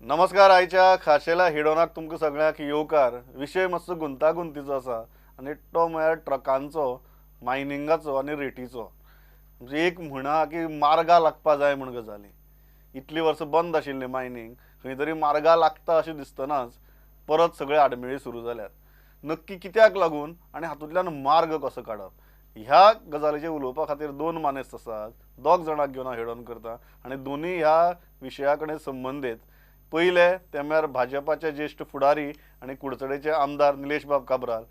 नमस्कार. आयच्या खाशेल्या हेडोनाक तुमकां सगळ्यांक येवकार. विशय मातसो गुंतागुंतीचो आसा आनी तो म्हळ्यार ट्रकांचो, मायनिंगाचो आनी रेटीचो. म्हणजे एक म्हणा की मार्गा लागपा जाय म्हूण गजाली. इतलीं वर्सां बंद आशिल्ली मायनींग खंय तरी मार्गा लागता अशें दिसतनाच परत सगळे आडमेळी सुरू जाल्यात. नक्की कित्याक लागून आनी हातूंतल्यान मार्ग कसो काडप ह्या गजालीचेर उलोवपा खातीर दोन मानेस्त आसात. दोग जाणांक घेवन हांव हेडोन करता आनी दोनूय ह्या विशया कडेन संबंदीत. पयले ते म्हळ्यार भाजपाचे ज्येश्ठ फुडारी आनी कुडचडेचे आमदार निलेशबाब काब्राल,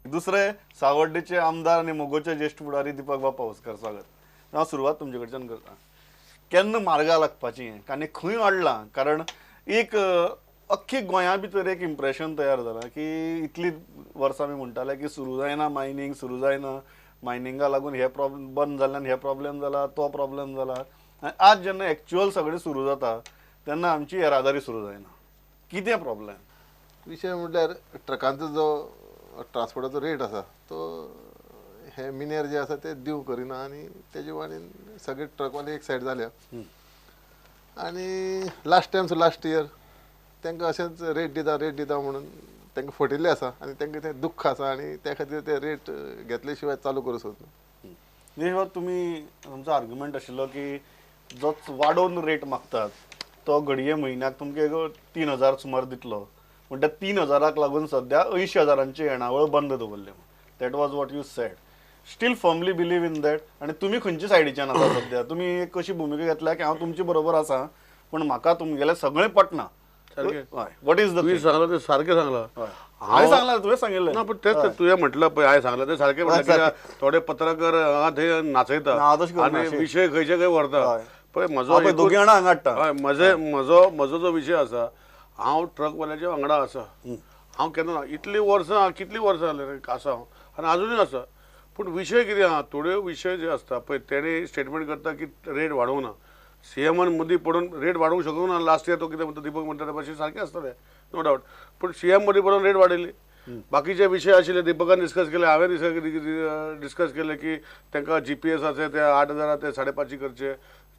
दुसरे सावर्डेचे आमदार आनी मगोचे ज्येश्ठ फुडारी दीपकबाब पावसकर. स्वागत. हांव सुरवात तुमचे कडच्यान करता. केन्ना मार्गा लागपाची आनी खंय अडलां? कारण एक अख्खी गोंया भितर एक इम्प्रेशन तयार जालां की इतली वर्सां आमी म्हणटाले की सुरू जायना मायनींग, सुरू जायना मायनिंगा लागून हे प्रॉब्लेम बंद जाल्ल्यान हे प्रॉब्लेम जाला, तो प्रॉब्लेम जाला. आनी आज जेन्ना एक्चुअल सगळें सुरू जाता तेन्ना आमची येरादारी सुरू जायना. कितें प्रॉब्लेम? विशय म्हटल्यार ट्रकांचो जो ट्रान्सपोर्टाचो रेट आसा तो हे मिनेर जे आसा ते दिवंक करिना आनी तेजे वाणीन सगळे ट्रकवाले एक सायड जाल्या. आनी लास्ट टायम लास्ट इयर तांकां अशेंच रेट दिता रेट दिता म्हणून तांकां फटिल्लें आसा आनी तांकां तें दुख्ख आसा आनी त्या खातीर ते रेट घेतले शिवाय चालू करूंक सोदना. निलेश, तुमी तुमचो आर्ग्युमेंट आशिल्लो की जो वाडोवन रेट मागतात तो घडये म्हयन्याक तुमकां 3,000 सुमार दितलो, पूण त्या 3,000 लागून सद्या 80,000 येणावळ बंद दवरली. That was what you said. Still firmly believe in that. आनी तुमी खंयच्या सायडीच्यान आसा सद्या? तुमी कशी भुमिका घेतल्या की हांव तुमचे बरोबर आसा पूण म्हाका तुमगेलें सगळें पटना? What is the तुवें सांगलां तें सारकें सांगलां. हांवें सांगलां, तुवें सांगिल्लें ना, पूण तेंच तुवें म्हटलां पळय, हांवें सांगलां तें सारकें म्हटलें. थोडे पत्रकार हांगा थंय नाचयता आनी विशय खंयचे खंय व्हरता. पळय म्हजो हय म्हजे म्हजो म्हजो जो विशय आसा, हांव ट्रकवाल्याच्या वांगडा आसा. हांव केन्ना ना, इतलीं वर्सां कितलीं वर्सां जालीं आसा हांव आनी आजुनूय आसा. पूण विशय कितें आहा, थोड्यो विशय जे आसता पळय तेणी स्टेटमेंट करता की रेट वाडोवंक ना. सीएमान मदीं पडून रेट वाडोवंक शकूंक ना. लास्ट इयर तो कितें म्हणटा, दीपक म्हणटा ते भाशेन सारकें आसतलें, नो डावट. पूण सीएम मदीं पडून रेट वाडयली. बाकीचे विशय आशिल्ले दीपकान डिस्कस केले, हांवें डिस्कस केले की तांकां जीपीएस आसा ते 8,000 ते 5.5 करचे,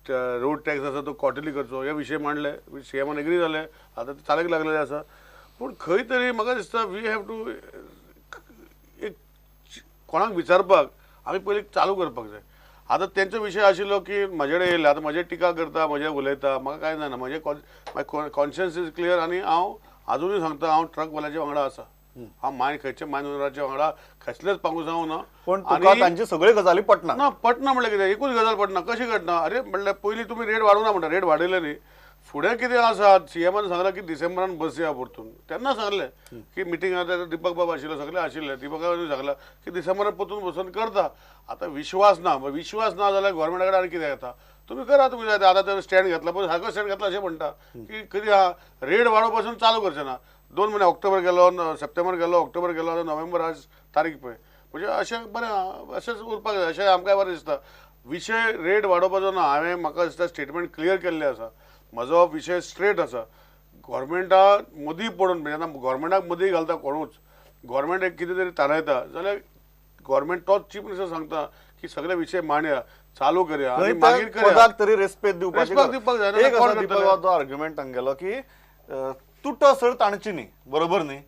रोड टॅक्स आसा तो क्वॉर्टरली करचो, हे विशय मांडले. सीएमान एग्री जाले, आतां ते चालीक लागलेले आसा. पूण खंय तरी म्हाका दिसता we have to एक कोणाक विचारपाक आमी पयलीं चालू करपाक जाय. आतां तेंचो विशय आशिल्लो की म्हजे कडेन येयले, आतां म्हजेर टिका करता, म्हजेर उलयता, म्हाका कांय जायना. म्हजें माय कॉन्शियन्स is clear आनी हांव आजुनूय सांगता हांव ट्रकवाल्याच्या वांगडा आसा. हांव मायन खंयचे मायन ओनराच्या वांगडा कसलेच पांगूस हांव ना. पूण तुका तांची सगळ्यो गजाली पटना? ना, पटना म्हणल्यार कितें, एकूच गजाल पटना. कशी घडना? अरे म्हणल्यार पयलीं तुमी रेट वाडोवना म्हणटा, रेट वाडयले न्ही. फुडें कितें आसा, सीएमान सांगलां की डिसेंबरान बसया परतून. तेन्ना सांगलें की मिटींग आसा, दीपक बाब आशिल्लो, सगळे आशिल्ले. दीपकान सांगलां की डिसेंबरान परतून बसून करता. आतां विश्वास ना, विश्वास ना जाल्यार गोवोरमेंटा कडेन आनी कितें येता? तुमी करा, तुमी जाय. आतां ते स्टँड घेतला पळय, सारको स्टँड घेतला अशें म्हणटा की कितें आहा, रेट वाडोवपासून चालू करचें ना. 2 म्हयने, ऑक्टोबर गेलो, सप्टेंबर गेलो, ऑक्टोबर गेलो, आतां नोव्हेंबर आज तारीख पळय. म्हणजे अशें बरें अशेंच उरपाक जाय अशें आमकां बरें दिसता. विशय रेट वाडोवपाचो ना. हांवें म्हाका दिसता स्टेटमेंट क्लियर केल्लें आसा. म्हजो विशय स्ट्रेट आसा. गोवोरमेंटा मदीं पडून, म्हणजे आतां गोवोरमेंटाक मदीं घालता कोणूच, गोवोरमेंट एक कितें तरी थारायता जाल्यार गोवोरमेंट तोच चीफ मिनिस्टर सांगता की सगळे विशय मांडया, चालू करया आनी मागीर करया. तरी रेस्पेद दिवपाक जाय. एक आर्ग्युमेंट तांगेलो की तुटसर ताणची न्ही, बरोबर न्ही?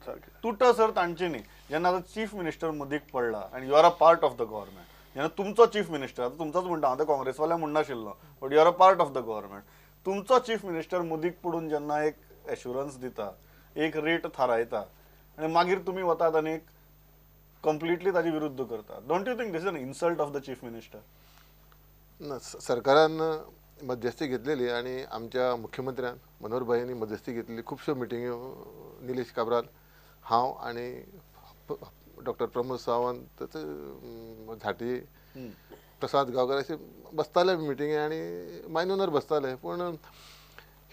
तुटसर ताणची न्ही. जेन्ना आतां चीफ मिनिस्टर मदीक पडला आनी you are a part of the government, जेन्ना तुमचो चीफ मिनिस्टर, आतां तुमचोच म्हणटा हांव, आतां काँग्रेसवाले म्हणनाशिल्लो, but you are a part of the government, तुमचो चीफ मिनिस्टर मदीक पडून जेन्ना एक एश्युरन्स दिता, एक रेट थारायता आनी मागीर तुमी वतात आनी कंप्लिटली ताजे विरुद्ध करता, don't you think this is an insult of the chief minister? ना, सरकारान मध्यस्थी घेतलेली आनी आमच्या मुख्यमंत्र्यान मनोहर भाईंनी मध्यस्थी घेतलेली. खुबश्यो मिटिंग्यो निलेश काब्राल, हांव आनी डॉक्टर प्रमोद सावंत, झाटी, प्रसाद गांवकर अशे बसताले मिटिंगे आनी मायन ओनर बसताले. पूण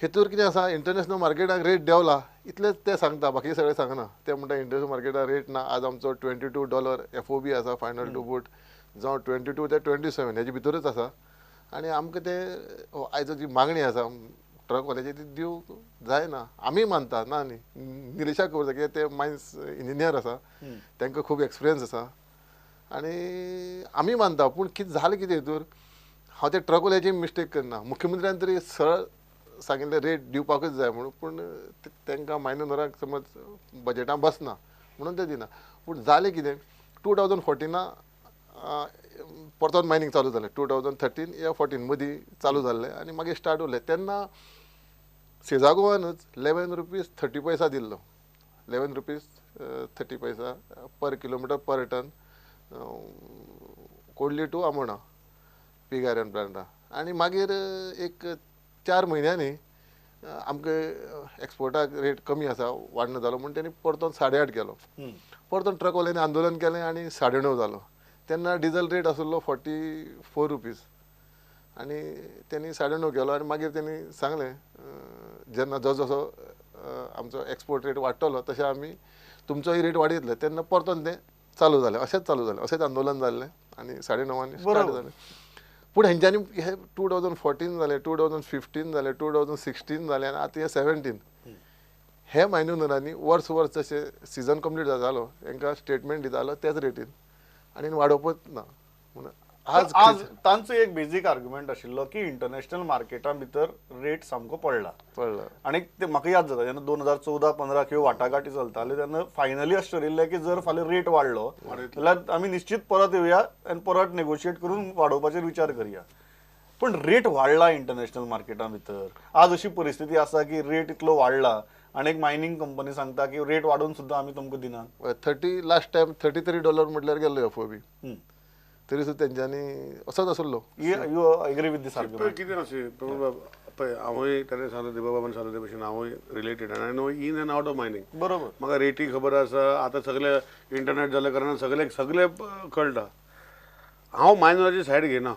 हेतूर कितें आसा, इंटरनॅशनल मार्केटाक रेट देंवला इतलेंच ते सांगता, बाकी सगळें सांगना. ते म्हणटा इंटरनॅशनल मार्केटाक रेट ना. आज आमचो $22 FOB आसा, फायनल टू बूट, जावं 22 ते 27 हेजे भितरूच आसा. आनी आमकां ते आयज जी मागणी आसा ट्रकवाल्याची ती दिवंक जायना. आमी मानता ना न्ही, निलेशाक खबर आसा कित्याक ते मायन्स इंजिनियर आसा, तांकां खूब एक्सपिरियन्स आसा आनी आमी मानता. पूण कितें जालें कितें हितूर, हांव ते ट्रकवाल्याची मिस्टेक करना. मुख्यमंत्र्यान तरी सरळ सांगिल्लें रेट दिवपाकूच जाय म्हणून, पूण तांकां मायन ओनराक समज बजेटां बसना म्हणून ते दिना. पूण जालें कितें 2014 परतून मायनींग चालू जालें, 2013 या 14 मदीं चालू जाल्लें आनी मागीर स्टार्ट उरलें. तेन्ना सेजा गोवानूच 11 रुपीज 30 पैसा दिल्लो, 11 rupees 30 paisa per kilometre per tonne Kodli to Amona pig iron Plantae. आनी मागीर एक 4 म्हयन्यांनी आमकां एक्सपोर्टाक रेट कमी आसा वाडना जालो म्हूण तेणी परतून 8.5 केलो. परतून ट्रकवाल्यांनी आंदोलन केलें आनी 9.5 जालो. तेन्ना डिजल रेट आसलो 44 रुपीज आनी तेणी 9.5 केलो. आनी मागीर तेणी सांगलें जेन्ना जसो जसो आमचो एक्सपोर्ट रेट वाडटलो तशें आमी तुमचोय रेट वाडयतले. तेन्ना परतून तें चालू जालें, अशेंच चालू जालें, अशेंच आंदोलन जाल्लें आनी 9.5 स्टार्ट जालें. पूण हेंच्यांनी हे 2014 जालें, 2015 जालें, 2016 जालें आनी आतां हे 17 हे मायन ओनरांनी वर्स वर्स जशें सिजन कंप्लीट जातालो हेंकां स्टेटमेंट दितालो त्याच रेटीन आनी वाडोवपच ना. म्हणून आज आज तांचो एक बेजीक आर्ग्युमेंट आशिल्लो की इंटरनॅशनल मार्केटा भितर रेट सामको पडला पडला. आनी ते म्हाका याद जाता जेन्ना 2014-15 किंवा वाटाघाटी चलताल्यो तेन्ना फायनली अशें ठरिल्लें की जर फाल्यां रेट वाडलो जाल्यार आमी निश्चित परत येवया आनी परत नेगोशिएट करून वाडोवपाचेर विचार करया. पूण रेट वाडला इंटरनॅशनल मार्केटा भितर, आज अशी परिस्थिती आसा की रेट इतलो वाडला आनी एक मायनींग कंपनी सांगता की रेट वाडोवन सुद्दां आमी तुमकां दिनात. 30 लास्ट टायम $33 म्हटल्यार गेल्लो एफओबी, तरी सुद्दां तेंच्यांनी असोच आसलो. You agree with this argument? कितें अशें पळय हांवूय ताणें सांगलें दीपक बाबान सांगलें ते भशेन हांवूय रिलेटेड आनी I know in and out of mining. बरोबर, म्हाका रेटी खबर आसा. आतां सगळे इंटरनेट जाल्या कारणान सगळे सगळे कळटा. हांव मायनराची सायड घेना.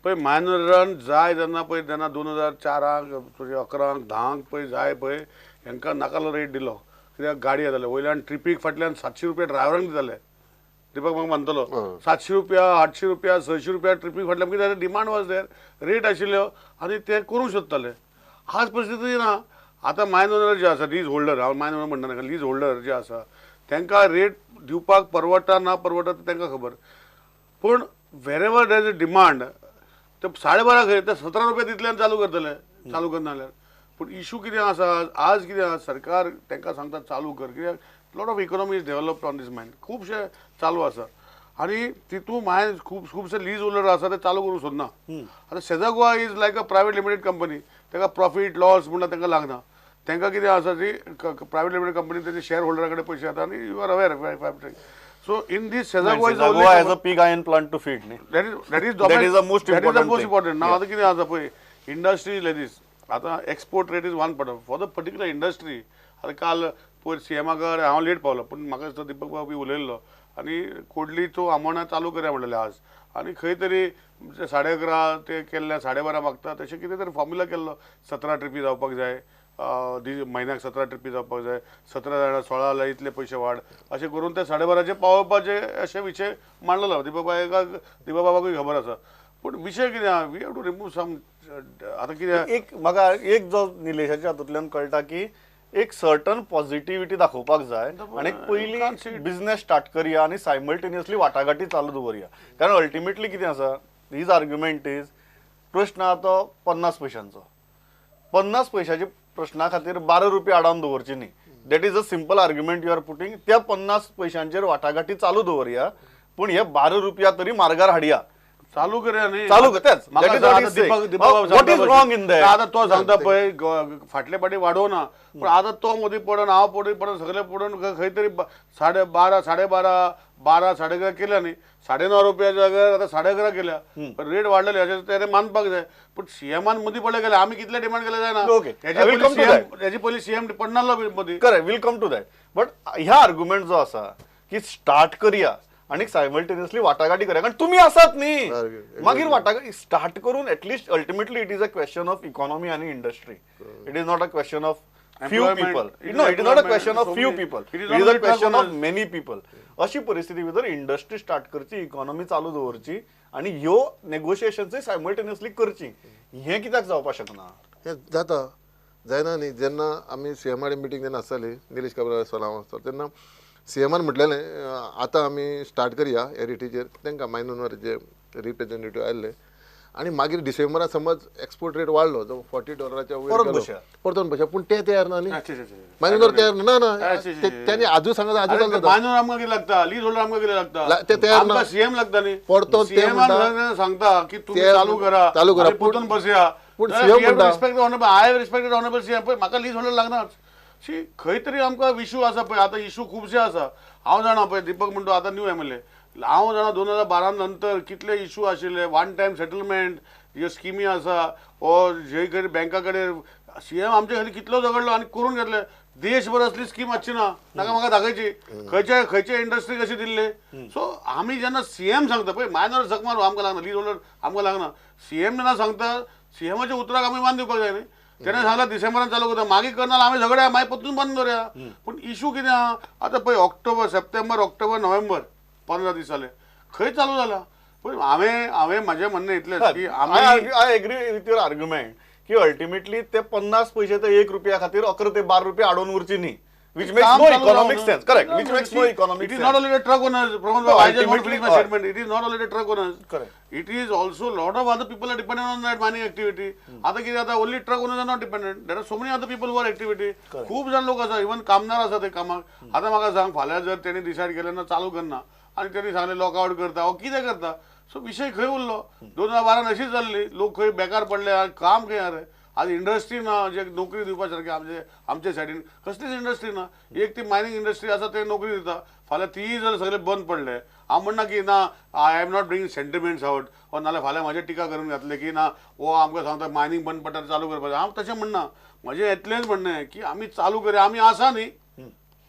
पळय मायनरान जाय तेन्ना पळय तेन्ना 2004 11 10 पळय जाय पळय हेंकां नाकालो रेट दिलो कित्याक गाडी येताले वयल्यान ट्रिपीक फाटल्यान 700 रुपया ड्रायव्हरांक दिताले. दीपक म्हाका मानतलो 700 रुपया 800 रुपया 600 रुपया ट्रिपीक फाटल्यान कित्याक डिमांड वॉज there, rate आशिल्ल्यो आनी ते करूंक सोदताले. आज परिस्थिती ना. आतां मायन ओनर जे आसा लीज होल्डर, हांव मायन ओनर म्हणटा नाका, लीज होल्डर जे आसा तांकां रेट दिवपाक परवडटा ना परवडटा तें तांकां खबर. पूण wherever there is a demand ते 12.5 खंय ते 17 रुपया दितले आनी चालू करतले, चालू करना जाल्यार. पूण इशू कितें आसा आज कितें आसा सरकार तांकां सांगता चालू कर कित्याक lot of economy is developed on this mine, खुबशे चालू आसा आनी तितून मायन खूब खुबशे लीज होल्डर आसा ते चालू करूंक सोदना. आतां Sesa Goa is like a private limited company, ताका प्रॉफीट लॉस म्हणटा तांकां लागना. तांकां कितें आसा ती प्रायवेट लिमिटेड कंपनी तेजे शेअर होल्डरा कडेन पयशे येता आनी you are aware. So in this Sesa Goa has a pig iron plant to feed न्ही, that is the most important. ना आतां कितें आसा पळय इंडस्ट्री लायक दीस आतां export rate is one part for the particular industry. आतां काल पयर सीएमा कडेन हांव लेट पावलो पूण म्हाका दिसता दीपक बाबू बी उलयल्लो आनी कोडली टू आमोणा चालू करया म्हणलेलें आज आनी खंय तरी 11.5 ते केल्ले 12.5 मागता तशें कितें तरी फॉर्म्युला केल्लो. 17 ट्रिपी जावपाक जाय म्हयन्याक, 17 ट्रिपी जावपाक जाय, 17 जाणां 16 जाल्यार इतले पयशे वाड अशें करून ते 12.5 पावोवपाचे अशें विशय मांडलेलो. दीपक दीपक बाबाकूय खबर आसा. पूण विशय कितें आहा we have to remove some. आतां कितें एक म्हाका एक जो निलेशाच्या हातूंतल्यान कळटा की एक सर्टन पॉझिटिव्हिटी दाखोवपाक जाय आनी पयलीं बिझनेस स्टार्ट करया आनी सायमल्टेनियसली वाटाघाटी चालू दवरया. कारण अल्टिमेटली कितें आसा his argument is प्रश्न आहा तो 50 पयशांचो, 50 पयशाच्या प्रश्ना खातीर 12 रुपया आडावन दवरची न्ही. That is a simple argument you are putting. त्या 50 पयशांचेर वाटाघाटी चालू दवरया पूण हे 12 रुपया तरी मार्गार हाडया, चालू करया न्ही, चालू तेच. What is wrong in that? आतां तो सांगता पळय फाटले फाटी वाडोवना पूण आतां तो मदीं पडून हांव पडून पडून सगळे पडून खंय तरी 12.5 12.5 12 11.5 केल्या न्ही, 9.5 रुपया जाग्यार आतां 11.5 केल्या, रेट वाडलेले अशें तेणें मानपाक जाय. पूण सीएमान मदीं पडले गेले आमी कितले डिमांड केले जायना. हेजे पयलीं सीएम पडनासलो मदीं. Correct, will come to that. But ह्या आर्ग्युमेंट जो आसा की स्टार्ट करया आनी सायमल्टेनियसली वाटाघाटी करया कारण तुमी आसात न्ही, मागीर वाटाघाटी स्टार्ट करून at least ultimately it is a question of economy आनी industry. It is not a question of few people. No, it is not a question of few people, it is a question of many people. अशी परिस्थिती भितर industry start करची, economy चालू दवरची आनी ह्यो नेगोशिएशन्सूय simultaneously करची. हें कित्याक जावपाक शकना? हें जाता जायना न्ही. जेन्ना आमी सीएमा कडेन मिटींग जेन्ना आसताली निलेश काब्राल आसतालो हांव आसतालो तेन्ना सीएमान म्हटलेलें आतां आमी स्टार्ट करया हे रेटीचेर. तांकां मायन ओनर जे रिप्रेझेंटेटीव आयिल्ले आनी मागीर डिसेंबरात समज एक्सपोर्ट रेट वाडलो जो $40 वयर परतून बसया पूण ते तयार ना न्ही मायनर तयार ना ना तेणी आजूय सांगता आजूय चलता मायनर आमकां कितें लागता लीज होल्डर आमकां कितें लागता ते तयार ना सीएम लागता न्ही परतून ते सांगता की तुमी चालू करा चालू करा परतून बसया पूण सीएम म्हणटा respect honourable I have respected honourable CM पळय म्हाका लीज होल्डर लागनाच शी खंय तरी आमकां इशू आसा पळय आतां इशू खुबशे आसा हांव जाणा पळय दीपक म्हणटा आतां न्यू एमएलए हांव जाणा 2012 नंतर कितले इशू आशिल्ले वन टायम सेटलमेंट ह्यो स्किमी आसा ओ जे कडेन बँका कडेन सीएम आमचे खातीर कितलो झगडलो आनी करून घेतले देशभर असली स्कीम आसची ना नाका म्हाका दाखयची खंयचे खंयचे इंडस्ट्री कशी दिल्ले सो आमी जेन्ना सीएम सांगता पळय मायनर झक मारू आमकां लागना लीज होल्डर आमकां लागना सीएम जेन्ना सांगता सीएमाच्या उतराक आमी मान दिवपाक जाय न्ही तेणें सांगलां डिसेंबरान चालू करता मागीर करना आमी झगड्या मागीर परतून बंद दवरया पूण इशू कितें आहा आतां पळय ऑक्टोबर सप्टेंबर ऑक्टोबर नोव्हेंबर 15 दीस जाले खंय चालू जाला पळय हांवें हांवें म्हाजें म्हणणें इतलेंच की आमी I agree with your argument की अल्टिमेटली ते 50 पयशे ते 1 रुपया खातीर 11 ते 12 रुपया आडोवन उरची न्ही which makes no economic sense. Correct. Which makes no economic sense. It is sense. Not only the truck owners, Pramod no, I just want to finish my statement. It is not only the truck owners. Correct. It is also lot of other people are dependent on that mining activity. आता कितें जाता only truck owners are not dependent. There are so many other people who are activity. खूब जाण लोक आसा even कामदार आसा ते कामाक. आतां म्हाका सांग फाल्यां जर तेणी डिसायड केलें ना चालू करना आनी तेणी सांगलें लॉकआवट करता वो कितें करता सो विशय खंय उरलो 2012 अशीच जाल्ली लोक खंय बेकार पडले काम खंय आरे आज इंडस्ट्री ना जे नोकरी दिवपा सारकी आमचे आमचे सायडीन कसलीच इंडस्ट्री ना एक ती मायनींग इंडस्ट्री आसा ते नोकरी दिता फाल्यां तीय जर सगळे बंद पडले हांव म्हणना की ना I am not bringing sentiments out वो नाल्यार फाल्यां म्हाजेर टिका करून घातले की ना वो आमकां सांगता मायनींग बंद पडटा चालू करपाचें हांव तशें म्हणना म्हजें इतलेंच म्हणणें की आमी चालू करया आमी आसा न्ही.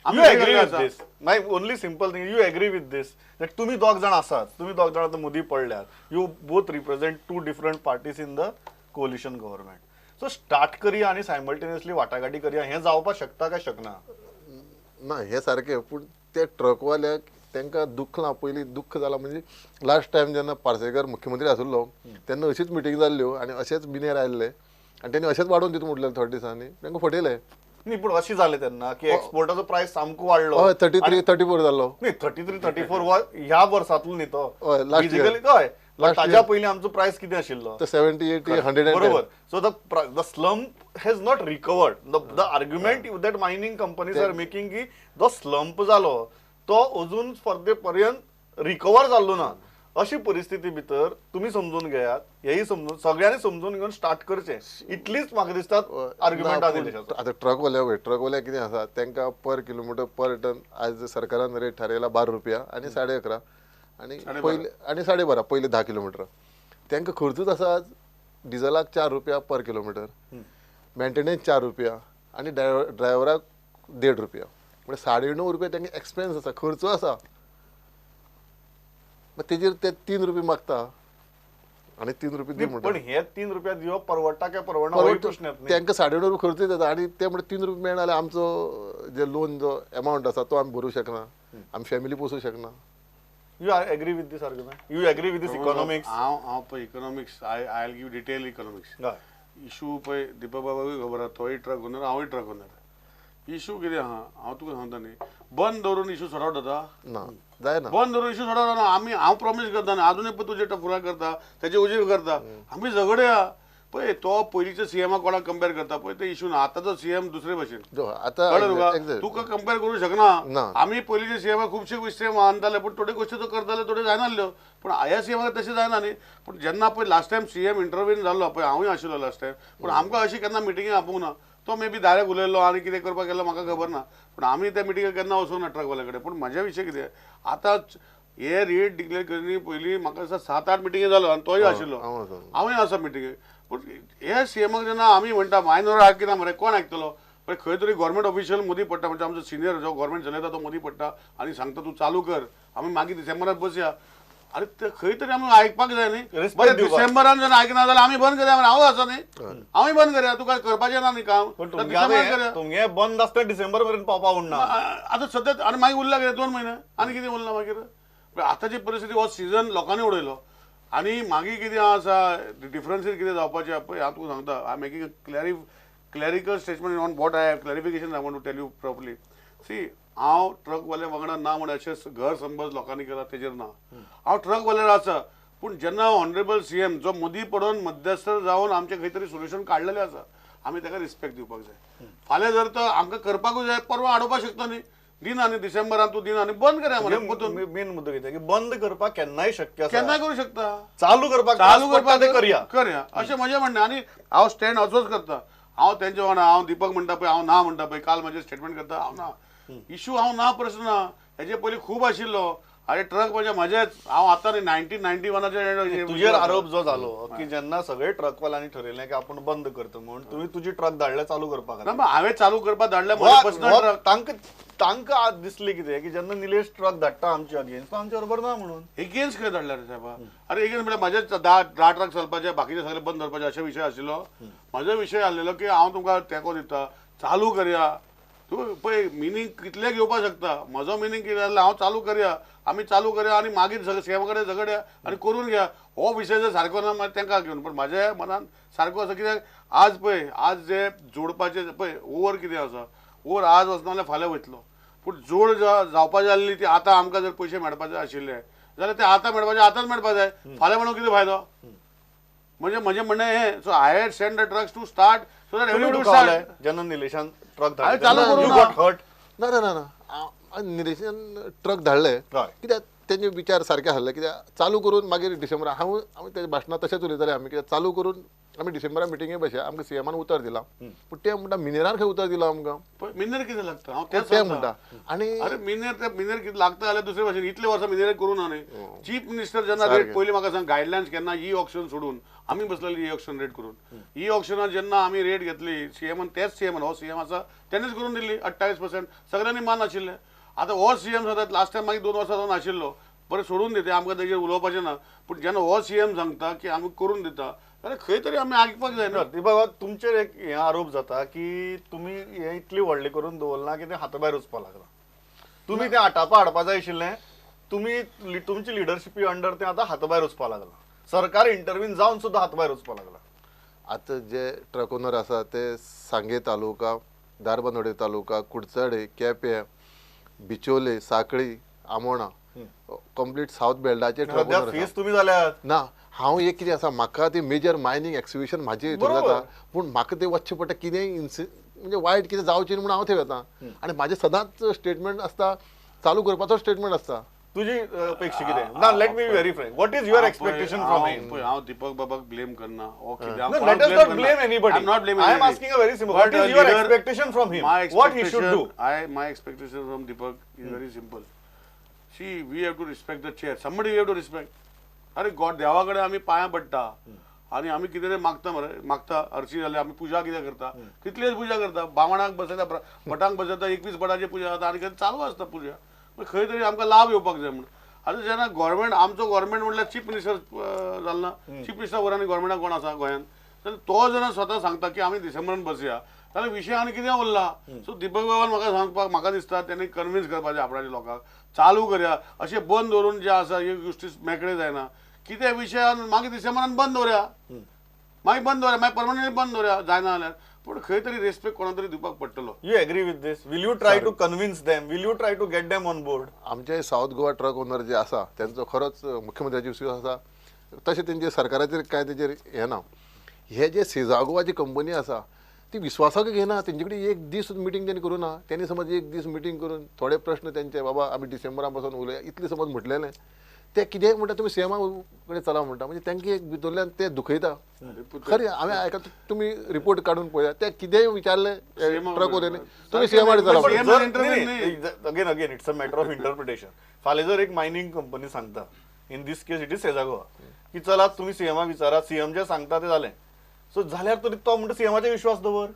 You agree with this? My only simple thing, you agree with this that तुम्ही दोग जाण आसात, तुम्ही दोग जाण आतां मदीं पडल्यात, you both represent two different parties in the coalition government. So start करया आनी सायमल्टेनियसली वाटाघाटी करया हें जावपाक शकता काय शकना? ना हें सारकें पूण ते ट्रकवाल्याक तांकां दुख्ख ना पयलीं दुख्ख जालां म्हणजे लास्ट टायम जेन्ना पार्सेकर मुख्यमंत्री आशिल्लो तेन्ना अशीच मिटींग जाल्ल्यो आनी अशेंच बिनेर आयिल्ले आनी तेणी अशेंच वाडोवन दिता म्हटलें थोड्या दिसांनी तांकां फटयलें. न्ही पूण अशें जालें तेन्ना की एक्सपोर्टाचो प्रायस सामको वाडलो हय 33 34 जाल्लो न्ही 33 34 ह्या वर्सांतलो न्ही तो हय लास्ट बेसिकली हय ताज्या पयलीं आमचो प्रायस कितें आशिल्लो 70 80 100 बरोबर. So the slump has not recovered. The argument that mining companies are making की जो स्लंप जालो तो अजून फर्दे पर्यंत रिकवर जाल्लो ना अशी परिस्थिती भितर तुमी समजून घेयात हेय समजून सगळ्यांनी समजून घेवन स्टार्ट करचें इतलीच म्हाका दिसता आर्ग्युमेंट आसा. आतां ट्रकवाल्या वय ट्रकवाल्या कितें आसा तांकां पर किलोमिटर पर टन आज सरकारान रेट थारयला 12 रुपया आनी 11.5 आनी पयले आनी 12.5 पयले 10 किलोमिटर तांकां खर्चूच आसा आज डिजलाक 4 रुपया पर किलोमिटर मेंटेनन्स 4 रुपया आनी ड्रायव्हराक 1.5 रुपया म्हणजे 9.5 रुपया तांकां एक्सपेन्स आसा खर्च आसा. मग तेजेर ते 3 रुपये मागता आनी 3 रुपये दी म्हणटा पण हे 3 रुपया दिवप परवडटा काय परवडना हो प्रश्न येता. तांकां 9.5 रुपये खर्च येता आनी ते म्हणटा 3 रुपये मेळना जाल्यार आमचो जे लोन जो एमावंट आसा तो आमी भरूंक शकना आमी फॅमिली पोसूंक शकना. You agree with this argument? You agree with this economics? हांव पळय economics I will give detail economics. Issue पळय दीपक बाबाकूय खबर आसा तोय ट्रक ओनर हांवूय ट्रक ओनर. इशू कितें आहा हांव तुका सांगता न्ही बंद दवरून इशू सॉर्ट आवट जाता ना जायना बंद दवरून इशू सॉर्ट आवट जायना. आमी हांव प्रॉमीस करता न्ही आजुनूय पळय तुजे टफुरा करता तेजे उजीर करता आमी झगडया पळय तो पयलींच्या सीएमाक कोणाक कंपेर करता पळय ते इशू ना आतांचो सीएम दुसरे भशेन आतां तुका तुका कंपेर करूं शकना. आमी पयलींच्या सीएमाक खुबशे गोश्टी मानताले पूण थोड्यो गोश्टी तो करताले थोड्यो जायनासल्यो पूण ह्या सीएमाक तशें जायना न्ही. पूण जेन्ना पळय लास्ट टायम सीएम इंटरव्यून जाल्लो पळय हांवूय आशिल्लो लास्ट टायम पूण आमकां अशी केन्ना मिटिंगे आपोवंक ना तो मे बी डायरेक्ट उलयलो आनी कितें करपाक गेलो म्हाका खबर ना पूण आमी त्या मिटिंगेक केन्ना वचूंक ना ट्रकवाल्या कडेन. पूण म्हज्या विशय कितें आतां हे रेट डिक्लेअर करणी पयलीं म्हाका दिसता 7-8 मिटिंगे जालो आनी तोय आशिल्लो हांवूय आसा मिटिंगेक. पूण हे सीएमाक जेन्ना आमी म्हणटा मायनर आयकिना मरे कोण आयकतलो पळय खंय तरी गव्हर्मेंट ऑफिशियल मदीं पडटा म्हणजे आमचो सिनियर जो गव्हर्मेंट चलयता तो मदीं पडटा आनी सांगता तूं चालू कर आमी मागीर डिसेंबरात बसया. अरे ते खंय तरी आमी आयकपाक जाय न्ही बरें डिसेंबरान जर आयकना जाल्यार आमी बंद करया हांव आसा न्ही हांवूय बंद करया तुका करपाचें ना न्ही काम तुमगे बंद आसता डिसेंबर मेरेन पावपा उरना आतां सद्या आनी मागीर उरला कितें 2 म्हयने आनी कितें उरला मागीर. आतांची परिस्थिती हो सिजन लोकांनी उडयलो आनी मागीर कितें आसा डिफरन्सीस कितें जावपाचें पळय हांव तुका सांगता I making a clerical statement on what I have clarification I want to tell you properly. See हांव ट्रकवाल्या वांगडा ना म्हण अशें घर समज लोकांनी केला तेजेर ना हांव ट्रकवाल्यार आसा पूण जेन्ना ऑनरेबल सीएम जो मदीं पडून मध्यस्थ जावन आमचें खंय तरी सोल्युशन काडलेलें आसा, आमी ताका रिस्पेक्ट दिवपाक जाय. फाल्यां जर तर आमकां करपाकूच जाय, परवा हाडोवपाक शकता न्ही. दिना न्ही डिसेंबरान तूं दिना न्ही, बंद करया मरे. मेन मुद्दो कितें की बंद करपाक केन्नाय शक्य आसा, केन्नाय करूं शकता, चालू करपाक ते करया करया अशें म्हजें म्हणणें. आनी हांव स्टँड असोच करता. हांव तेंच्या वांगडा, हांव दीपक म्हणटा पळय हांव ना म्हणटा पळय, काल म्हजें स्टेटमेंट करता हांव ना, इशू हांव ना, प्रश्न ना. हेजे पयलीं खूब आशिल्लो. अरे ट्रक म्हणजे म्हजेच, हांव आतां न्ही 1991 तुजेर आरोप जो जालो की जेन्ना सगळे ट्रकवाल्यांनी ठरयलें की आपूण बंद करता म्हूण, तुवें तुजी ट्रक धाडल्या चालू करपाक. ना, हांवें चालू करपाक धाडल्या पर्सनल ट्रक. तांकां आज दिसली कितें की जेन्ना निलेश ट्रक धाडटा आमचे अगेन्स्ट, तो आमचे बरोबर ना म्हणून. एगेन्स्ट खंय धाडल्या रे सायबा? अरे एगेन्स्ट म्हळ्यार म्हजेच 10 ट्रक चलपाचे, बाकीचे सगळे बंद दवरपाचे अशे विशय आशिल्लो. म्हजो विशय आसलेलो की हांव तुमकां तेंको दिता, चालू करया. तूं पळय मिनींग कितले घेवपाक शकता. म्हजो मिनींग कितें जाल्यार हांव चालू करया, आमी चालू करया आनी मागीर सीएमा कडेन झगडया आनी करून घ्या. हो विशय जर सारको ना मागीर तांकां घेवन. पूण म्हाज्या मनान सारको आसा. कित्याक आज पळय, आज जे जोडपाचे पळय ओवर कितें आसा, ओवर आज वचना जाल्यार फाल्यां वयतलो. पूण जोड जावपाची आसली ती आतां आमकां जर पयशे मेळपाचे आशिल्ले जाल्यार ते आतां मेळपाचे, आतांच मेळपा जाय. फाल्यां म्हणून कितें फायदो? म्हणजे म्हजें म्हणणें हें. So I had send the trucks to start so that everybody start. जेन्ना निलेशान ट्रक चालू करूं ना ना ना ना, निलेशान ट्रक धाडले कित्याक तेंचे विचार सारके आसले. कित्याक चालू करून मागीर डिसेंबराक हांव तेज्या भाशणांत तशेंच उलयताले आमी. कित्याक चालू करून आमी डिसेंबराक मिटिंगे बसया, आमकां सीएमान उतर दिलां. पूण ते म्हणटा मिनेरान खंय उतर दिलां आमकां? मिनेर कितें लागता हांव तें म्हणटा. आनी अरे मिनेर, ते मिनेर कितें लागता जाल्यार दुसरे भाशेन इतले वर्सां मिनेर करूं ना न्ही. चीफ मिनिस्टर जेन्ना रेट पयलीं म्हाका सांग, गायडलायन्स केन्ना ई ऑक्शन सोडून आमी बसलेली ई ऑक्शन रेट करून, ई ऑक्शनान जेन्ना आमी रेट घेतली सीएमान, तेच सीएमान हो सीएम आसा तेणेच करून दिल्ली 28% सगळ्यांनी मान आशिल्लें. आतां हो सीएम सांगता लास्ट टायम मागीर 2 वर्सां जावन आशिल्लो, बरें सोडून दिता, आमकां तेजेर उलोवपाचें ना. पूण जेन्ना हो सीएम सांगता की आमी करून दिता जाल्यार खंय तरी आमी आयकपाक जाय न्ही. बाबा तुमचेर एक हे आरोप जाता की तुमी हें इतली व्हडलें करून दवरलां की तें हाता भायर वचपाक लागलां. तुमी तें आटापा हाडपा जाय आशिल्लें, तुमी तुमची लिडरशिपी अंडर तें आतां हाता भायर वचपाक लागलां. सरकार इंटरवीन जावन सुद्दां हाता भायर वचपाक लागलां. आतां जे ट्रक ओनर आसा ते सांगे तालुका, धारबांदोडे तालुका, कुडचडे, केपें, बिचोले, साखळी, आमोणा, कंप्लीट सावथ बेल्टाचे ट्रक ओनर फेस तुमी जाल्यात ना. हांव एक कितें आसा, म्हाका ती मेजर मायनींग एक्सिबिशन म्हाजे हितून जाता, पूण म्हाका तें वचचें पडटा कितेंय म्हणजे वायट कितें जावचें न्ही म्हूण हांव थंय वता. आनी म्हाजें सदांच स्टेटमेंट आसता, चालू करपाचो स्टेटमेंट आसता. तुजी अपेक्षा कितें ना? Let me be very frank, what is your expectation from him? हांव दीपक बाबाक ब्लेम करना. Let us not blame anybody. I am asking a very simple, what is your expectation from him? What he should do? My expectation from Deepak is very simple. See, we have to respect the chair, somebody we have to respect. अरे गॉड, देवा कडेन आमी पांयां पडटा आनी आमी कितें तरी मागता मरे, मागता हरशी जाल्यार आमी पुजा कितें करता, कितलीच पुजा करता, बामणाक बसयता, भटांक बसयता, 21 भटाची पुजा जाता आनी कितें चालू आसता पुजा. खंय तरी आमकां लाभ येवपाक जाय म्हूण. आतां जेन्ना गव्हर्मेंट, आमचो गव्हर्मेंट म्हणल्यार चीफ मिनिस्टर जालो ना, चीफ मिनिस्टर वयर आनी गव्हर्मेंटाक कोण आसा गोंयांत, जाल्यार तो जेन्ना स्वता सांगता की आमी डिसेंबरान बसया जाल्यार विशय आनी कितें उरला. सो दीपक बाबान म्हाका सांगपाक, म्हाका दिसता तेणी कन्विन्स करपाचें आपणाच्या लोकांक, चालू करया. अशें बंद दवरून जे आसा ह्यो गोश्टी मेकळे जायना. कितें विशयान मागीर डिसेंबरान बंद दवरया, मागीर बंद दवरया, मागीर परमनंटली बंद दवरया जायना जाल्यार. पूण खंय तरी रेस्पेक्ट कोणा तरी दिवपाक पडटलो. You agree with this? Will you try to convince them? Will you try to get them on board? आमचे सावथ गोवा ट्रक ओनर जे आसा तेंचो खरोच मुख्यमंत्र्याचे विश्वास आसा, तशें तेंचे सरकाराचेर कांय तेजेर हें ना. हे जे सेजागोवा जी कंपनी आसा ती विश्वासाक घेना. तेंचे कडेन एक दीस मिटींग तेणी करूं ना. तेणी समज एक दीस मिटींग करून थोडे प्रश्न तेंचे, बाबा आमी डिसेंबरा पासून उलया इतले समज म्हटलेलें, ते कितेंय म्हणटा तुमी सीएमा कडेन चला म्हणटा, म्हणजे तांकां एक भितरल्यान ते दुखयता. खरें हांवें आयकलां, तुमी रिपोर्ट काडून पळया, ते कितेंय विचारलें ट्रक वयल्यान तुमी सीएमा कडेन चला. Again again it's a matter of interpretation. फाल्यां जर एक मायनींग कंपनी सांगता, in this case it is Sesa Goa, की चला तुमी सीएमा विचारा, सीएम जे सांगता ते जालें, सो जाल्यार तरी तो म्हणटा सीएमाचेर विश्वास दवर.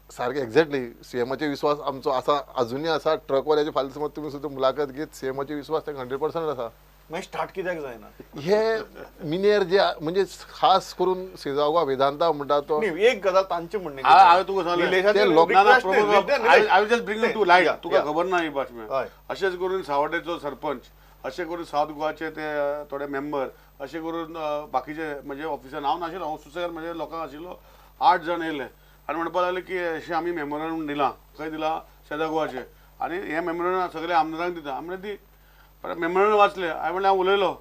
सारकें एक्झॅक्टली सीएमाचेर विश्वास आमचो आसा, अजुनूय आसा. ट्रकवाल्याचे फाल्यां समज तुमी सुद्दां मुलाखत घेत, सीएमाचेर विश्वास तांकां 100% आसा. मागीर स्टार्ट कित्याक जायना हे मिनेर जे, म्हणजे खास करून सेजागोवा वेदांता म्हणटा तो एक गजाल तांचे म्हणणें. हांवें तुका सांगलें, तुका खबर ना ही बातमी. अशेंच करून सावड्डेचो सरपंच, अशें करून सावथ गोवाचे ते थोडे मेंबर, अशें करून बाकीचे म्हणजे ऑफिसान हांव नाशिल्लो, हांव सुसेगाद म्हणजे लोकांक आशिल्लो, 8 जाण येयले आनी म्हणपाक लागले की अशें आमी मेमोरंडम दिलां. खंय दिलां? सेजा गोवाचें. आनी हें मेमोरंडम सगळे आमदारांक दिता. आमी म्हणलें दी. मेमोरंडम वाचलें. हांवें म्हणलें हांव उलयलो.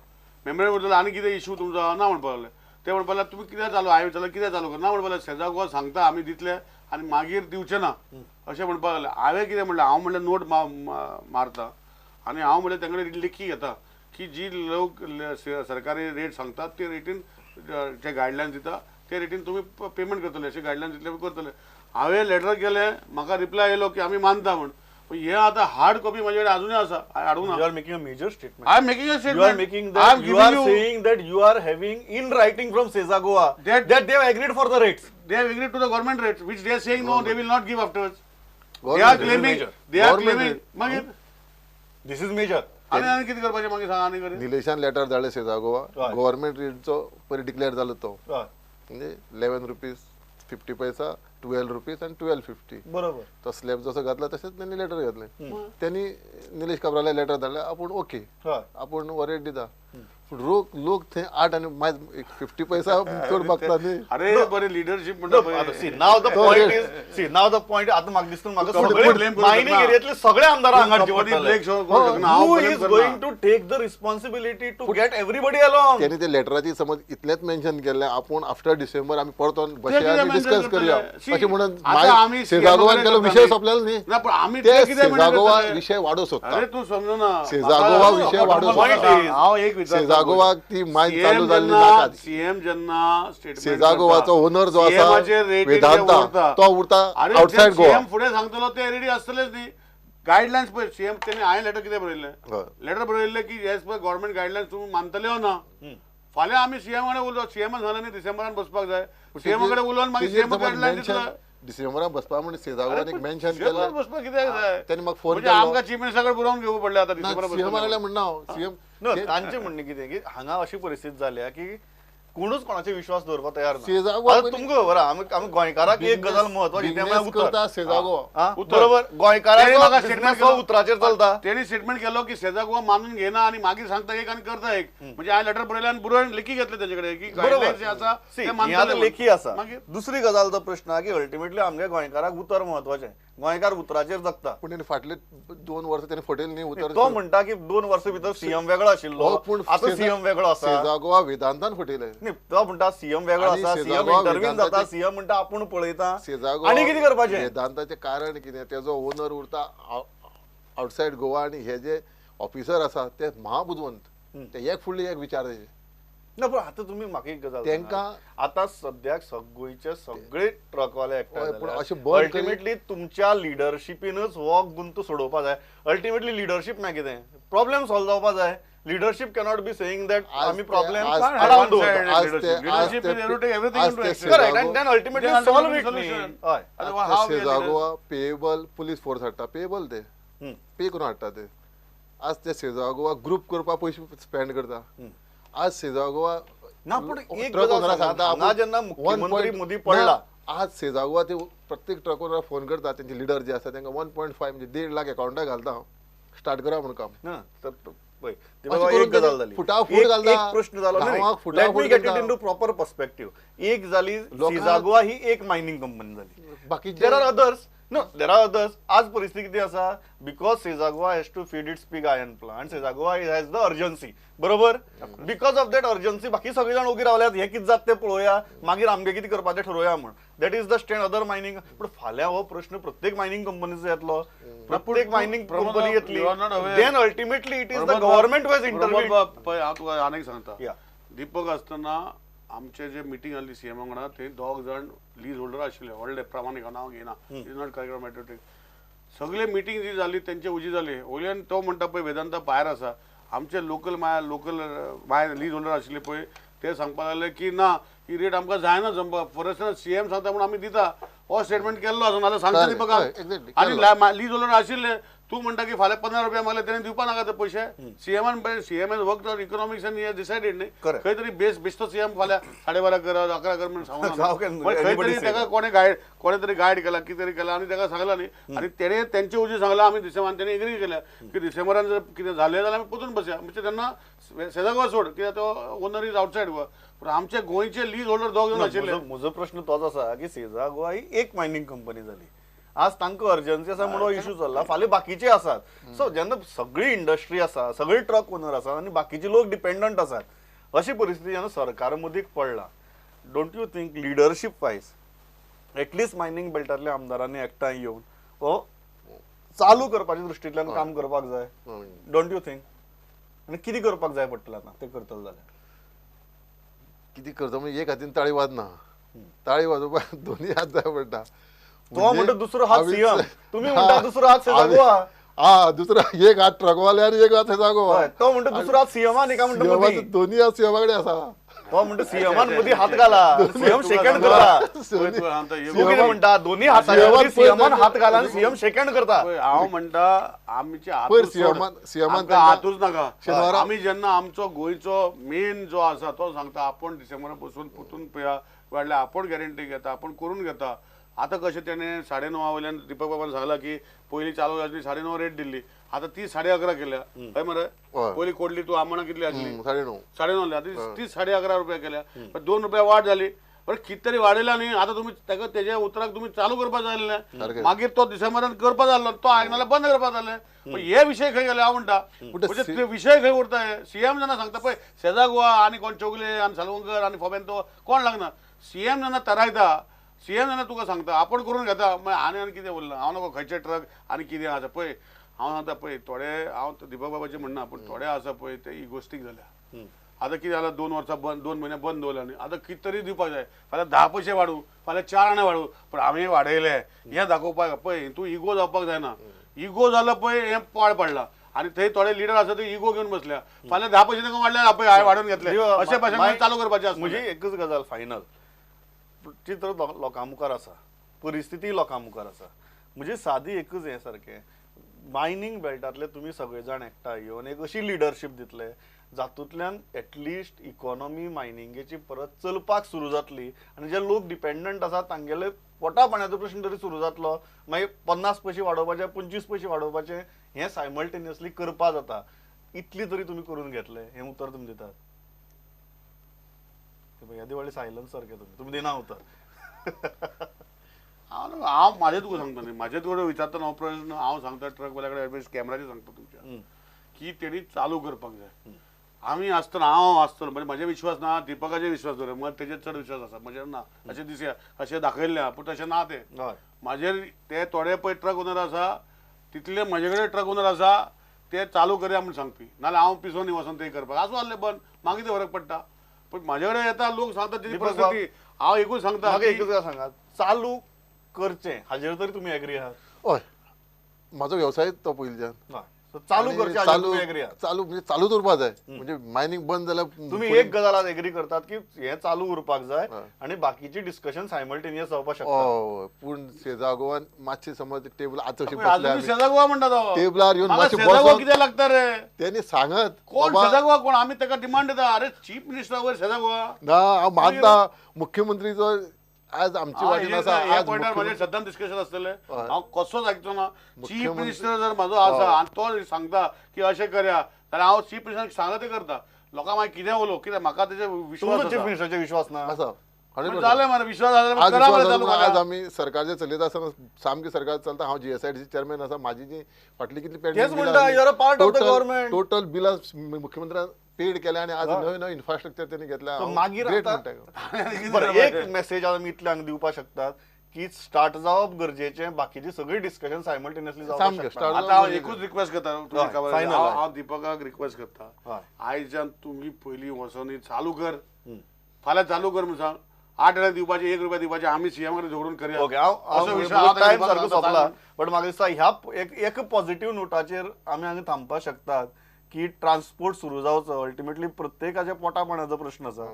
मेमोरेंडम आनी कितें इशू तुमचो ना म्हणपाक लागले. ते म्हणपाक लागले तुमी कित्याक चालू, हांवें विचारलें कित्याक चालू कर ना म्हणपाक लागले. सेजा गोवा सांगता आमी दितले आनी मागीर दिवचे ना अशें म्हणपाक लागले. हांवें कितें म्हणलें, हांव म्हणलें नोट मारता आनी हांव म्हणलें तेंकडे लेखी घेता की जी लोक सरकारी रेट सांगतात ते रेटीन जे गायडलायन्स दिता ते रेटीन तुमी पेमेंट करतले, अशें गायडलायन्स दितले करतले. हांवें लेटर केलें, म्हाका रिप्लाय येयलो की आमी मानता म्हूण. पण हे आता हार्ड कॉपी माझ्याकडे अजूनही आसा, हाडूंक ना. You are making a major statement. I am making a statement. You are making that, you are saying that you are having in writing from Sesa Goa that they have agreed for the rates. They have agreed to the government rates which they are saying no they will not give afterwards. They are claiming, they are claiming. मागीर this is major. आनी आनी कितें करपाचें मागीर सांग. आनी करी निलेशान letter धाडलें सेजा Goa, government रेटचो पयलीं डिक्लेअर जालो तो, म्हणजे 11 रुपीज 50 पैसा, 12 रुपीज आनी 12.50. बरोबर. तो स्लॅब जसो घातला तशेंच त्यांनी लेटर घातलें. त्यांनी निलेश काब्राला लेटर धाडलें आपूण ओके, आपूण हो रेट दिता. पूण लोक थंय 8 आनी मागीर 50 पैसा चड मागता न्ही. अरे बरे लिडरशीप म्हणटा. See now the point is, see now the point आतां म्हाका दिसता म्हाका सगळे मायनिंग एरियांतले सगळे आमदार हांगा who is going to take the responsibility to get everybody along. त्यांनी ते लेटराची समज इतलेंच मेन्शन केल्लें आपूण आफ्टर डिसेंबर आमी परतून बसया आनी डिस्कस करूया अशें म्हणून सेजा गोवान केलो विशय सोंपलेलो न्ही. ते सेजा गोवा विशय वाडोवंक सोदता. अरे तूं समजना, सेजा गोवा विशय वाडोवंक सोदता. हांव एक विचार, सेजा गोवाक ती मायन चालू जाल्ली नाका. सीएम जेन्ना सेजा गोवाचो ओनर जो आसा वेदांता तो उरता आउटसायड गोवा. सीएम फुडें सांगतलो ते रेडी आसतलेच न्ही. गायडलायन्स पळय सीएम तेणी हांवें लेटर कितें बरयल्लें, लेटर बरयल्लें की एज पर गव्हर्मेंट गायडलायन्स तुमी मानतले हो ना. फाल्यां आमी सीएम कडेन उलोवं, सीएमान सांगलें न्ही डिसेंबरान बसपाक जाय, सीएम कडेन उलोवन मागीर सीएम गायडलायन्स दितलो. डिसेंबरान बसपा म्हणून सेजा गोवान एक मेन्शन केलें, बसपाक कित्याक जाय? तेणी म्हाका फोन केलो, आमकां चीफ मिनिस्टरा कडेन बरोवन घेवंक पडलें. आतां डिसेंबरान सीएमा कडेन म्हणना हांव, सीएम तांचें म्हणणें कितें की हांगा अशी परिस्थिती जाल्या की कोणूच कोणाचेर विश्वास दवरपाक तयार ना. तुमकां खबर आहा आमी गोंयकाराक एक गजाल म्हत्वाची तें म्हळ्यार उतर. सेजा गोवा बरोबर, गोंयकाराक उतराचेर चलता. तेणी स्टेटमेंट केलो की सेजा गोवा मानून घेना आनी मागीर सांगता एक आनी करता एक. म्हणजे हांवें लेटर बरयलें आनी बरोवन लेखी घेतलें तेजे कडेन की गायडलायन्स आसा ते मानतले, लेखी आसा. दुसरी गजाल तो प्रश्न आहा की अल्टिमेटली आमगे गोंयकाराक उतर म्हत्वाचें, गोंयकार उतराचेर जगता. पूण तेणी फाटले 2 वर्सां तेणी फटयलें न्ही उतर. तो म्हणटा की 2 वर्सां भितर सीएम वेगळो आशिल्लो, आतां सीएम वेगळो आसा. सेजा गोवा वेदांतान फटयलें न्ही. तो म्हणटा सीएम वेगळो आसा, सीएम इंटरव्यू जाता, सीएम म्हणटा आपूण पळयता. आनी कितें करपाचें? वेदांताचें कारण कितें, तेजो ओनर उरता आउटसायड गोवा आनी हे जे ऑफिसर आसा ते महाबुदवंत, ते एक फुडले एक विचार तेजे ना. पण आतां तुमी म्हाका एक गजाल, तेंकां आतां सद्याक गोंयचे सगळे ट्रकवाले एकठांय जाले. अल्टिमेटली तुमच्या लिडरशिपीनच हो गुंत सोडोवपा जाय. अल्टिमेटली लिडरशीप मागीर कितें प्रॉब्लेम सॉल्व जावपा जाय. Leadership cannot be saying that आमी प्रॉब्लेम आडावन दवरता. Correct, and then ultimately solve it. हय, Sesa Goa payable police force हाडटा, पेएबल ते पे करून हाडटा ते. आज ते सेजा गोवा ग्रुप करपाक पयशे स्पेंड करता. आज सेजा गोवा ना, पूण एक गजाल सांगता, जेन्ना मुख्यमंत्री मोदी पडला, आज सेजा गोवा ते प्रत्येक ट्रक ओनराक फोन करता, तेंचे लिडर जे आसा तेंकां 1.5 म्हणजे 1.5 लाख अकाउंटाक घालता हांव, स्टार्ट करा म्हूण काम. पळय एक गजाल जाली, एक प्रश्न जालो, let me get it into proper perspective. एक जाली सेजा गोवा ही एक मायनिंग कंपनी जाली, बाकी there are others. No, there are others. आज परिस्थिती कितें आसा, because Sesa Goa has to feed its pig iron plant, Sesa Goa has the urgency, बरोबर. Because of that urgency बाकी सगळे जाण ओगी रावल्यात, हें कितें जाता तें पळोवया, मागीर आमगें कितें करपाचें ठरोवया म्हूण. That is the stand other mining. पूण फाल्यां हो प्रश्न प्रत्येक मायनिंग कंपनीचो येतलो, प्रत्येक मायनिंग कंपनी येतली, then ultimately it is the government was intervene. पळय हांव तुका आनीक सांगता, दीपक आसतना आमचे जे मिटींग जाल्ली सीएम वांगडा, थंय 2 जाण लीज होल्डर आशिल्ले, व्हडले प्रामाणीक, नांव घेयना, is not correct matter. सगळे मिटींग जी जाली तेंचे उजी जाली. वयल्यान तो म्हणटा पळय वेदांता भायर आसा, आमचे लोकल भायर लीज होल्डर आशिल्ले पळय ते सांगपाक लागले की ना ही रेट आमकां जायना जमपाक, फॉरेस्टान सीएम सांगता म्हूण आमी दिता, हो स्टेटमेंट केल्लो आसा, नाजाल्यार सांगता दीपक. आनी लीज होल्डर आशिल्ले, तूं म्हणटा की फाल्यां 15 रुपया मागले तेणें दिवपा नाका ते पयशे. सीएमान CM has work on economics आनी he decided न्ही, खंय तरी बेस बेश्टो सीएम फाल्यां 12.5 कर 11 कर म्हणून सांगूना, खंय तरी ताका कोणें गायड, कोणें तरी गायड केला, कितें तरी केला आनी ताका सांगला न्ही. आनी तेणें तेंचे उजी सांगलां आमी डिसेंबरान, तेणें एग्री केल्या की डिसेंबरान जर कितें जालें जाल्यार आमी परतून बसया. म्हणजे तेन्ना सेजा गोवा सोड, कित्याक तो ओनर is outside Goa. पूण आमचे गोंयचे लीज होल्डर 2 जाण आशिल्ले. म्हजो प्रश्न तोच आसा की सेजा गोवा ही एक मायनिंग कंपनी जाली, आज तांकां अर्जन्सी आसा म्हणून इशू चल्ला, फाल्यां बाकीचे आसात. सो जेन्ना सगळी इंडस्ट्री आसा, सगळी ट्रक ओनर आसात आनी बाकीचे लोक डिपेंडंट आसात, अशी परिस्थिती जेन्ना सरकार मदीं पडला, don't you think leadership wise at least mining बेल्टांतल्या आमदारांनी एकठांय येवन हो चालू करपाच्या दृश्टींतल्यान काम करपाक जाय? Don't you think? आनी कितें करपाक जाय पडटलें आतां तें करतले जाल्यार? कितें करता म्हणजे एक हातीन ताळी वाजना, ताळी वाजोवपाक दोनी हात जाय पडटा. तो म्हणटा दुसरो हात सीएम, तुमी म्हणटा दुसरो हात सेझा गोवा. हा, दुसरो एक हात ट्रकवाले आनी एक हात सेझा गोवा. तो म्हणटा दुसरो हात सीएमान, एका म्हणटा दोनी हात सीएमा कडेन आसा. तो म्हणटा सीएमान मदीं हात घाला, सीएम शेकँड करता. कितें म्हणटा दोनी हातांनी सीएमान हात घाला आनी सीएम शेकँड करता. हांव म्हणटा आमचे हातूच नाका. आमी जेन्ना आमचो गोंयचो मेन जो आसा तो सांगता आपूण डिसेंबरा बसून परतून पळया वाडल्या, आपूण गॅरंटी घेता, आपूण करून घेता. आतां कशें तेणें 9:30 वयल्यान दीपक बाबान सांगलां की पयलीं चालू आसली 9:30 रेट दिल्ली, आतां ती 11:30 केल्या. हय मरे, पयलीं कोडली तूं आमणां कितली आसली? 9:30 9:30, आतां ती 11:30 रुपया केल्या, 2 रुपया वाड जाली. पण कितें तरी वाडयला न्ही. आतां तुमी ताका तेज्या उतराक तुमी चालू करपा जाय आसलें, मागीर तो डिसेंबरान करपा जाल्लो, तो आयकनाल्या बंद करपा जालें. पण हे विशय खंय गेले हांव म्हणटा, म्हणजे विशय खंय उरता? हे सीएम जेन्ना सांगता पळय सेजा गोवा आनी कोण चोगले आनी सालवंकर आनी फोबेंतो कोण लागना, सीएम जेन्ना तरायता, सीएम जेन्ना तुका सांगता आपूण करून घेता, मागीर आनी आनी कितें उरलां? हांव नको खंयचे ट्रक आनी कितें आसा पळय. हांव सांगता पळय थोडे, हांव दीपक बाबाचें म्हणना, पूण थोडे आसा पळय ते इगोस्टीक जाल्या. आतां कितें जालां, 2 वर्सां बंद, 2 म्हयने बंद दवरले न्ही, आतां कितें तरी दिवपाक जाय. फाल्यां 10 पयशे वाडूं, फाल्यां 4 आणे वाडूं, पूण आमी वाडयले हें दाखोवपाक पळय. तूं इगो जावपाक जायना. इगो जालो पळय हें पाड पडलां. आनी थंय थोडे लिडर आसा ते इगो घेवन बसल्या, फाल्यां 10 पयशे तांकां वाडले पळय हांवें वाडोवन घेतले, अशें भाशेन चालू करपाचें आसा. म्हजी एकच गजाल फायनल, चित्र लोकां मुखार आसा, परिस्थिती लोकां मुखार आसा. म्हजी सादी एकच हें सारकें, मायनींग बेल्टांतले तुमी सगळे जाण एकठांय येवन एक अशी लिडरशीप दितले जातूंतल्यान एटलिस्ट इकॉनॉमी मायनिंगेची परत चलपाक सुरू जातली आनी जे लोक डिपेंडंट आसा तांगेले पोटा पाण्याचो प्रश्न तरी सुरू जातलो. मागीर 50 पयशे वाडोवपाचे, 25 पयशे वाडोवपाचे, हें सायमल्टेनियसली करपा जाता. इतली तरी तुमी करून घेतले हें उतर तुमी दितात? ह्या दिवाळी सायलन्स सारकें तुमी तुमी दिना उतर. हांव हांव म्हाजें तुका सांगता न्ही, म्हाजें तुका विचारता हो प्रश्न. हांव सांगता ट्रक वाल्या कडेन कॅमेराचेर सांगता तुमच्या की तेणी चालू करपाक जाय. आमी आसतना, हांव आसतना म्हणजे म्हजे विश्वास ना, दीपकाचेर विश्वास दवर, मग तेजेर चड विश्वास आसा, म्हजेर ना. अशें दिसया अशें दाखयल्लें पूण तशें ना तें. म्हाजेर ते थोडे पळय ट्रक ओनर आसा तितले म्हजे कडेन ट्रक ओनर आसा ते चालू करया म्हूण सांगपी, नाजाल्यार हांव पिसोन वचोन ते करपाक आसूं आहले बंद, मागीर ते फरक पडटा. पूण म्हाजे कडेन येता लोक सांगता तेजी परिस्थिती. हांव एकूच सांगता, एकूच सांगात चालू करचें हाजेर तरी तुमी एग्री आहात? हय, म्हाजो वेवसाय तो पयलींच्यान चालू करचें, चालू म्हणजे चालूच उरपाक जाय. म्हणजे मायनींग बंद जाल्यार तुमी एक गजाल आज एग्री करतात की हें चालू उरपाक जाय आनी बाकीची डिस्कशन सायमल्टेनियस जावपाक शकता. पूण सेजा गोवान मातशें समज टेबल आतां अशें सेजा गोवा म्हणटा तो टेबलार येवन मातशें सेजा कितें लागता रे तेणी सांगत कोण सेजा गोवा कोण, आमी ताका डिमांड दिता. अरे चीफ मिनिस्टर वयर सेजा गोवा ना, हांव मानता मुख्यमंत्रीचो आज आमची वाटेन आसा. आज म्हजें सद्दां डिस्कशन आसतलें, हांव कसोच आयकचो ना. चीफ मिनिस्टर जर म्हाजो आसा आनी तो सांगता की अशें करया जाल्यार हांव चीफ मिनिस्टराक सांगता तें करता. लोकांक मागीर कितें उलोवं कित्याक म्हाका तेजे विश्वास, चीफ मिनिस्टराचेर विश्वास ना आसा. जालें मरे विश्वास. आज आमी सरकारचे चलयता आसतना सामकी सरकार चलता. हांव GSIDC chairman आसा, म्हाजी जी फाटली कितली पेंडींग टोटल बिलां मुख्यमंत्र्यान पेड केल्या आनी आज नवे नवे इन्फ्रास्ट्रक्चर त्यांनी घेतला. मागीर एक मेसेज आमी इतल्यांक दिवपाक शकतात की स्टार्ट जावप गरजेचें, बाकीची सगळी डिस्कशन सायमल्टेनियसली जावपाक शकता. आतां हांव एकूच रिक्वेस्ट करता, हांव दीपकाक रिक्वेस्ट करता, आयच्यान तुमी पयलीं वचोन चालू कर, फाल्यां चालू कर म्हूण सांग. 8 आणे दिवपाचे, 1 रुपया दिवपाचे, आमी सीएम कडेन झगडून करया. ओके, हांव टायम सारको सोंपला, बट म्हाका दिसता ह्या एक पॉझिटिव्ह नोटाचेर आमी हांगा थांबपाक शकतात की ट्रान्सपोर्ट सुरू जावचो. अल्टिमेटली प्रत्येकाच्या पोटा पाण्याचो प्रश्न आसा,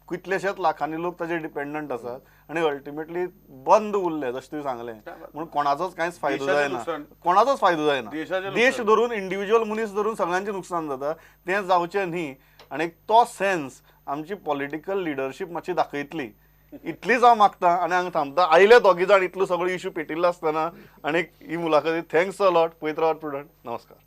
कितलेशेच लाखांनी लोक ताजेर डिपेंडंट आसात आनी अल्टिमेटली बंद उरले जशें तुवें सांगलें म्हणून कोणाचोच कांयच फायदो जायना, कोणाचोच फायदो जायना. देश धरून इंडिविज्युअल मनीस धरून सगळ्यांचें नुकसान जाता, तें जावचें न्ही. आनी तो सेन्स आमची पॉलिटिकल लिडरशीप मातशी दाखयतली इतलीच हांव मागता आनी हांगा थांबता. आयले दोगी जाण इतलो सगळो इशू पेटिल्लो आसतना आनी ही मुलाखती. Thanks a lot. पळयत रावात प्रुडंट. नमस्कार.